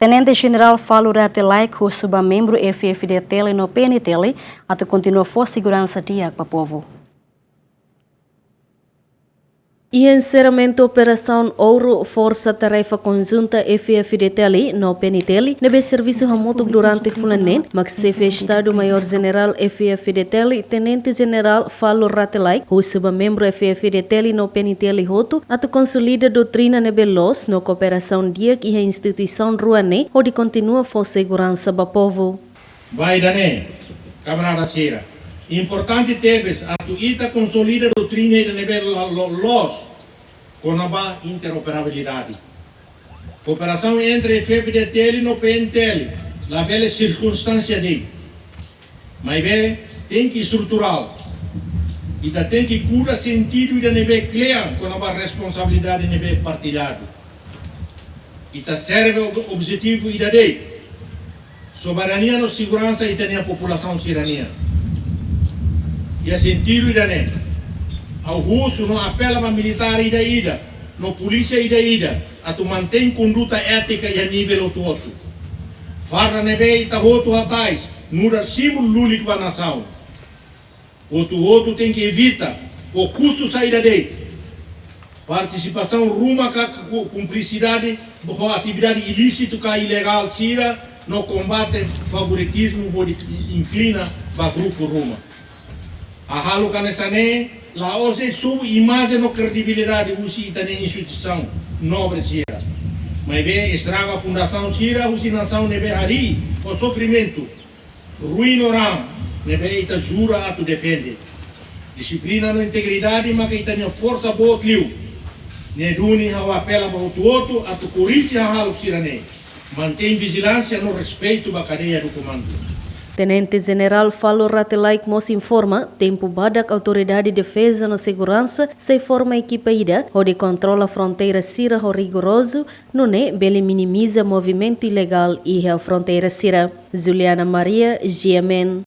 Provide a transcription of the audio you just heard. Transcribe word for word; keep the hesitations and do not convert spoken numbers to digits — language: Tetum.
Tenente Jenerál Falur Rate Laek husu ba membru F-FDTL no P N T L atu kontinua fó seguransa di'ak ba povu. Iha enserramentu Operasaun Ouro, Forsa Tarefa Konjunta F-FDTL no P N T L ne'ebé servisu hamutuk durante fulan neen, mak Xefe Estadu Maiór Jenerál F-FDTL, Tenente Jenerál Falur Rate Laek, husu ba membru F-FDTL no P N T L hotu atu konsolida doutrina ne'ebé loos no kooperasaun di'ak iha instituisaun rua ne'e hodi kontinua fó seguransa ba povu. Ba ida-ne'e, kamarada sira, importante tebes atu ita konsolida doutrina ida ne'ebé lo-, lo-, loos kona-ba interoperabilidade. Kooperasaun entre F-FDTL no P N T L labele sirkunstánsia de'it, maibé tenke estruturál. Ita tenke kuda sentidu ida ne'ebé kle'an kona-ba responsabilidade ne'ebé partilladu. Ita serve ob-, objetivu ida de'it: soberania no seguransa ita-nia populasaun sira-nian. Iha sentidu ida-ne'e, ha'u husu no apela ba militár ida-ida no polísia ida-ida atu mantein konduta étika iha nivel hotu-hotu. Farda ne'ebé ita hotu hatais nu'udar símbolu lulik ba nasaun. Hotu-hotu tenke evita, ho kustu saida de'it, partisipasaun ruma ka ku-, kumplisidade ho atividade ilísitu ka ilegál sira no kombate favoritizmu hodi inklina ba grupu ruma. Hahalok hanesan ne'e la'ós de'it sobu imajen no kredibilidade husi ita-nia instituisaun nobre sira, maibé estraga fundasaun sira husi nasaun ne'ebé harii ho sofrimentu, ruin no raan ne'ebé ita jura atu defende. Dixiplina no integridade maka ita-nia forsa boot liu. Ne'e duni ha'u apela ba hotu-hotu atu korrije hahalok sira-ne'e. Mantein vijilánsia no respeitu ba kadeia do komandu. Tenente Jenerál Falur Rate Laek mós informa, tempu badak Autoridade Defeza no Seguransa sei forma ekipa ida hodi kontrola fronteira sira ho rigorozu, nune'e bele minimiza movimentu ilegál iha fronteira sira. Juliana Maria, G M N.